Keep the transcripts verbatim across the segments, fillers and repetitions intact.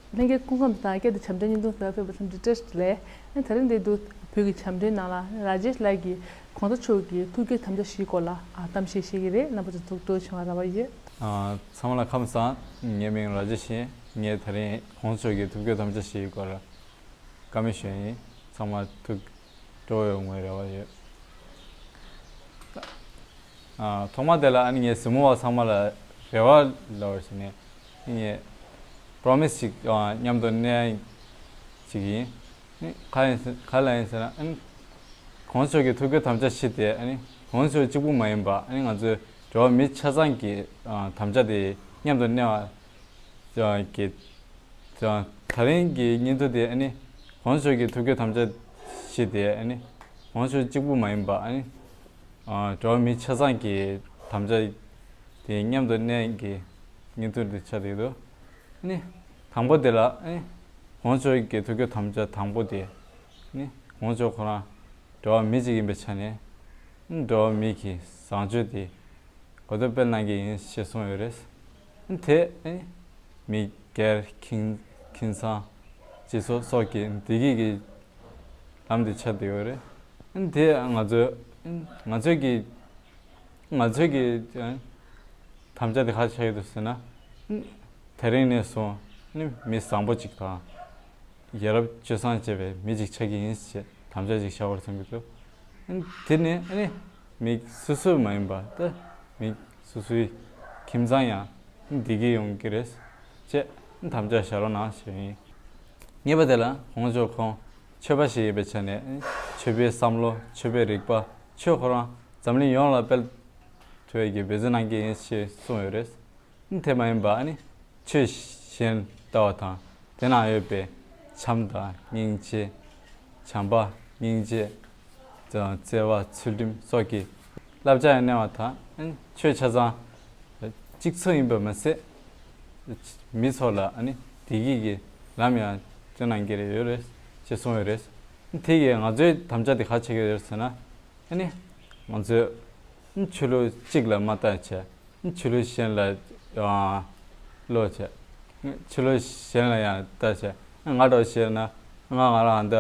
ལྷན་རྒྱས་སྐུ་ཁམས་བཟང་། སྐད་དེ་བྱམས་སྒྲོལ་བརྙན་ཐུང་གསར་ཕེབས་པ་ཚང་མ་བཀྲ་ཤིས་བདེ་ལེགས། ཨ་ནི་དེ་རིང་འདིར་འདུག་བོད་ཀྱི་བྱམས་སྒྲོལ་ནང་ལ་ར་ཇེཤ་ལགས་ཀྱིས་གོང་ས་མཆོག་གི་ཐུགས་བསྐྱེད་དམ་བཅའ་བཞིའི་སྐོར་ལ་ཨ་གཏམ་བཤད་བཤད་ཀྱི་རེད། རྣམ་པ་ཚོ་ཐུགས་སྤྲོ་བྱུང་བ་ར་བ་ཡོད། ཨ། ཚང་མ་ལ་ཁམས་བཟང་། ངའི་མིང་ར་ཇེཤ་ཡིན། ངས་དེ་རིང་གོང་ས་མཆོག་གི་ཐུགས་བསྐྱེད་དམ་བཅའ་བཞིའི་སྐོར་ལ་བཀའ་མོལ་ཞུ་ཡིན། ཚང་མ་ཐུགས་སྤྲོ་ཡོང་བའི་རེ་བ་ཡོད། ཨ། ཐོག་མ་དེ་ལ་ཨ་ནི་ངས་གཟིགས་མོ་བ་ཚང་མ་ལ་རེ་བ་ལབ་པ་ཞིག་ནས་ངས་པྲོ་མི་སི་ཞིག་ཨ་མཉམ་དུ་གནང་ཞིག་ཡིན། ཨ་ནི་ག་ཡིན་ཟེར་ག་ལ་ཡིན་ཟེར་ན། ཨ་ནི་གོང་ས་མཆོག་གི་ཐུགས་བསྐྱེད་དམ་བཅའ་བཞི་དེ་ཨ་ནི་གོང་ས་མཆོག་གཅིག་པུ་མ་ཡིན་པ། ཨ་ནི་ང་ཚོའི་འགྲོ་བ་མི་ཆ་ཚང་གི་ཨ་དམ་བཅའ་དེ་མཉམ་དུ་གནང་བ་ཀྱི་ད་རིང་གི་བརྙན་ཐུང་དེ་ཨ་ནི་གོང་ས་མཆོག་གི་ཐུགས་བསྐྱེད་དམ་བཅའ་བཞི་དེ་ཨ་ནི་གོང་ས་མཆོག་གཅིག་པུ་མ་ཡིན་པ། ཨ་ནི་ཨ་འགྲོ་བ་མི་ཆ་ཚང་གི་དམ་བཅའ་དེ་མཉམ་དུ་གནང་གི་བརྙན་ཐུང་དེ་ཆགས་བསྡད་འདུག། ཨ་ནི་དང་པོ་དེ་ལ་ཨ་ནི་གོང་ས་མཆོག་གི་ཐུགས་བསྐྱེད་དམ་བཅའ་དང་པོ་དེ་ཨ་ནི་གོང་ས་མཆོག་ཁོ་རང་འགྲོ་བ་མི་གཅིག་ཡིན་པའི་ཆ་ནས་ཨ་ནི་འགྲོ་བ་མི་གི་བཟང་སྤྱོད་དེ་གོ་ཐོས་སྤེལ་གནང་གི་ཡིན་ཞེས་གསུངས་ཡོད་རེད། དེ་ཨེ་མི་སྒེར་ཁྱིམ་ཁྱིམ་ཚང་སྤྱི་ཚོགས་སོགས་ཀྱི་བདེ་སྐྱིད་ཀྱི་ལམ་དུ་ཆགས་བསྡད་ཡོད་རེད། དེ་ང་ཚོས་ང་ཚོས་ཀྱི་ང་ཚོས་ཀྱི་དམ་བཅའ་དེ་ག་རེ་ཆགས་ཡོད་འདུག་ཟེར་ན། དེ་རིང་ནས་བཟུང་མི་བཟང་པོ་ཅིག་དང་། ཡ་རབས་སྤྱོད་བཟང་བྱས་པའི་མི་ཅིག་ཆགས་ཀྱི་ཡིན་ཞེས་དམ་བཅའ་ཅིག་བཞག་པར་མཚོན་གྱི་འདུག། དེ་ནི་ཨ་ནི་མི་སུ་སུ་མ་ཡིན་པ་ད་མི་སུ་སུའི་ཁྱིམ་ཚང་ཡང་བདེ་སྐྱིད་ཡོང་གི་རེད་ཅེས་དམ་བཅའ་བཞག་རོགས་གནང་ཞུ་ཡིན། གཉིས་པ་དེ་ལ་གོང་ས་མཆོག་ཁོང་ཆོས་པ་ཞིག་ཡིན་པའི་ཆ་ནས་ཆོས་པའི་བསམ་བློ་ཆོས་པའི་རིག་པ་ཆོས་ཁོ་རང་འཛམ་གླིང་ཡོངས་ལ་སྤེལ་ཐུབ་ཡས་ཀྱི་འབད་བརྩོན་གནང་གི་ཡིན་ཞེས་གསུངས་ཡོད་རེད། དེ་མ་ཡིན་པ་ཨ་ནི་ཆོས་གཞན་ལྟ་བ་དང་དེ་ན་ཡོད་པའི་བྱམས་དང་སྙིང་རྗེ། བྱམས་པ་སྙིང་རྗེ་དང་བརྩེ་བ་ཚུལ་ཁྲིམས་སོགས་ཀྱི་བསླབ་བྱ་ཡང་གནང་བ་དང་ཨ་ནི་ཆོས་ཆ་ཚང་གཅིག་མཚུངས་ཡིན་པ་མ་ཟད་མི་ཚོ་ལ་ཨ་ནི་བདེ་སྐྱིད་ཀྱི་ལམ་ཡང་སྟོན་གནང་གི་རེད་ཡོད་རེད་ཅེས་གསུངས་ཡོད་རེད། དེ་གིས་ང་ཚོའི་དམ་བཅའ་དེ་ག་ཆགས་ཀྱི་ཡོད་རེད་ཟེར་ན། ཨ་ནི་ང་ཚོས་ཆོས་ལུགས་གཅིག་ལ་མ་ལྟ་བྱས། ཆོས་ལུགས་གཞན་ལ་ཨ་བློ་བྱས། ཆོས་ལུགས་གཞན་ལ་ཡང་ལྟ་བྱས། ང་འདྲ་བོ་བྱས་ན་ང་ང་རང་ད་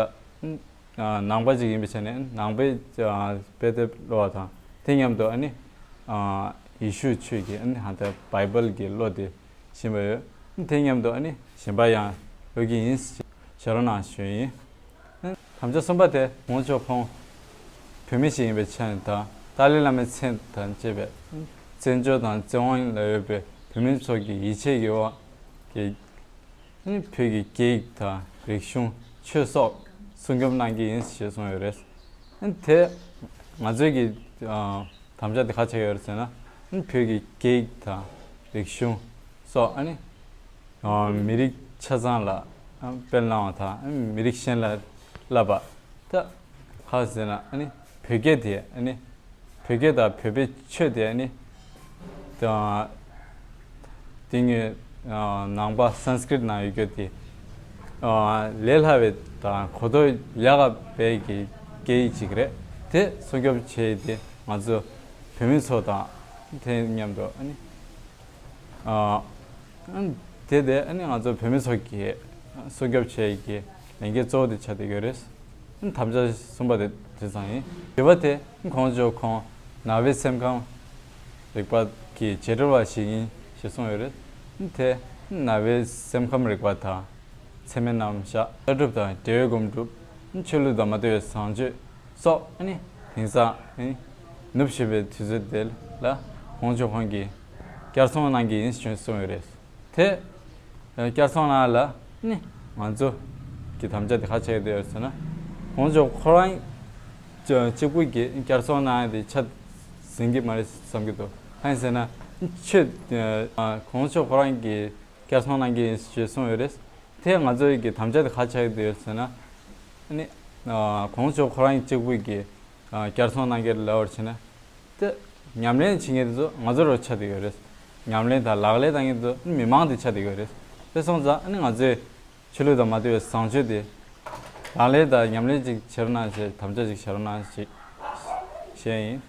ཨ་ནང་པ་ཅིག་ཡིན་པའི་ཆ་ནས་ནང་པའི་ཨ་དཔེ་དེབ་ཀློག་པ་དང་དེ་མཉམ་དུ་ཨ་ནི་ཨ་ཡེ་ཤུ་ཆོས་ཀྱི་ཨ་ནི་ཧ་ད་བྷའི་བལ་གྱི་བློ་དེ་བཞིན་པ་ཡོད། དེ་མཉམ་དུ་ཨ་ནི་གཞན་པ་ཡང་ཡོད་ཀྱི་ཡིན་ཞེས་རོགས་གནང་ཞུ་ཡིན། དམ་བཅའ་གསུམ་པ་དེ་གོང་ས་མཆོག་ཁོང་བོད་མི་ཞིག་ཡིན་པའི་ཆ་ནས་དང་ཏཱ་ལའི་བླ་མའི་མཚན་དང་བཅས་པའི་བཙན་བྱོལ་དང་བཙན་དབང་ལ་ཡོད་པའི་བོད་མི་ཚོ་གི་ཡིད་ཆེས་ཀྱི་འོག་གི་བོད་ཀྱི་སྐད་ཡིག་དང་རིག་གཞུང་ཆོས་སོགས་སྲུང་སྐྱོབ་གནང་གི་ཡིན་ཞེས་གསུངས་ཡོད་རེད། དེ་ང་ཚོའི་གི་དམ་བཅའ་དེ་ག་ཆགས་ཡོད་རེད་ཟེར་ན་བོད་ཀྱི་སྐད་ཡིག་དང་རིག་གཞུང་སོགས་ཨ་ནི་མི་རིགས་ཆ་ཚང་ལ་སྤེལ་གནང་བ་དང་མི་རིགས་གཞན་ལ་བསླབ་པ་ད་ག་ཟེར་ན་ཨ་ནི་བོད་སྐད་དེ་ཨ་ནི་བོད་སྐད་དང་བོད་པའི་ཆོས་དེ་ཨ་ནི་དང་དེ་ངས་ནང་པ་སན་སྐྲིཏ་ནང་ཡོད་རྒྱུ་དེ་ལས་སླ་བའི་དང་གོ་རྟོགས་ཡག་པའི་གི་སྐད་ཡིག་ཅིག་རེད། དེ་སྲུང་སྐྱོབ་བྱས་ཏེ་ང་ཚོ་བོད་མི་ཚོ་དང་དེ་མཉམ་དུ་ཨ་ནི་དེ་དེ་ཨ་ནི་ང་ཚོ་བོད་མི་ཚོ་གི་སྲུང་སྐྱོབ་བྱེད་ཀྱི་ལས་འགན་གཙོ་བོ་དེ་ཆགས་བསྡད་ཡོད་རེད། དམ་བཅའ་གསུམ་པ་དེ་དེ་ཙམ་ཡིན། བཞི་པ་དེ་གོང་ས་མཆོག་ཁོང་ནང་པའི་སེམས་ཁམས་རིག་པ་གི་རྗེས་འབྲང་བ་ཞིག་ཡིན་ཞེས་གསུངས་ཡོད་རེད། དེ་ནང་པའི་སེམས་ཁམས་རིག་པ་དང་ཚད་མའི་རྣམ་གཞག་ལྟ་གྲུབ་དང་འབྲེལ་བའི་སྒོམ་སྒྲུབ་ཆོས་ལུགས་དང་མ་འདྲ་བའི་བཟང་སྤྱོད་སོགས་ཨ་ནི་དེང་སང་ཨ་ནི་ནུབ་བཞིན་པའི་དུས་ཚོད་དེ་ལ་གོང་ས་མཆོག་ཁོང་གིས་བསྐྱར་གསོ་གནང་གི་ཡིན་ཞེས་གསུངས་ཡོད་རེད། དེ་བསྐྱར་གསོ་གནང་ལ་ནི་ང་ཚོ་གི་དམ་བཅའ་དེ་ག་ཆགས་ཡོད་ཟེར་ན། གོང་ས་མཆོག་ཁོ་རང་གཅིག་པུ་གིས་བསྐྱར་གསོ་གནང་ཡ་དེ་ཆ་ཟིན་གྱི་མ་རེད་བསམ་གྱི་འདུག་གང་ཡིན་ཟེར་ན་ཆོས་གོང་ས་མཆོག་ཁོ་རང་གིས་བསྐྱར་གསོ་གནང་གི་ཡིན་ཞེས་གསུངས་ཡོད་རེད། དེ་ང་ཚོ་གི་དམ་བཅའ་དེ་ག་ཆགས་ཡོད་ཟེར་ན། ནི་གོང་ས་མཆོག་ཁོ་རང་གཅིག་པུ་གིས་བསྐྱར་གསོ་གནང་གི་ལབ་པར་བྱས་ན། དེ་ཉམས་ལེན་བྱེད་མཁན་དེ་ཚོ་ང་ཚོ་རུ་ཆགས་བསྡད་ཡོད་རེད། ཉམས་ལེན་དང་ལག་ལེན་བསྟར་མཁན་དེ་ཚོ་མི་མང་དེ་ཆགས་བསྡད་ཡོད་རེད། དེ་སོང་ཙང་ཨ་ནི་ང་ཚོས་ཆོས་ལུགས་དང་མ་འདྲ་བའི་བཟང་སྤྱོད་དེ་ལག་ལེན་དང་ཉམས་ལེན་ཅིག་བྱེད་རོགས་གནང་ཞེས་དམ་བཅའ་ཅིག་བྱེད་རོགས་གནང་ཞེས་བཤད་ཡིན།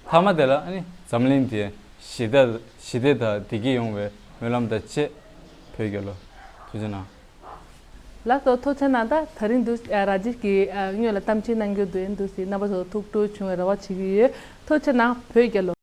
མཐའ་མ་དེ་ལ་ཨ་ནི་འཛམ་གླིང་དེ་ཞི་བདེ་ཞི་བདེ་དང་བདེ་སྐྱིད་ཡོང་བའི་སྨོན་ལམ་དང་བཅས་བོད་རྒྱལ་ལོ། ཐུགས་རྗེ་གནང་། ལགས་སོ། ཐུགས་རྗེ་གནང་། ད་དེ་རིང་འདུག་ཨ་ར་ཇིས་ཀྱིས་ཨ་སྔོན་ལ་གཏམ་བཤད་གནང་རྒྱུ་འདུག་ཨེ་འདུག་སེ་རྣམ་པ་ཚོ་ཐུགས་སྤྲོ་བྱུང་བའི་རེ་བ་བྱེད་ཀྱི་ཡོད། ཐུགས་རྗེ་གནང་བོད་རྒྱལ་ལོ།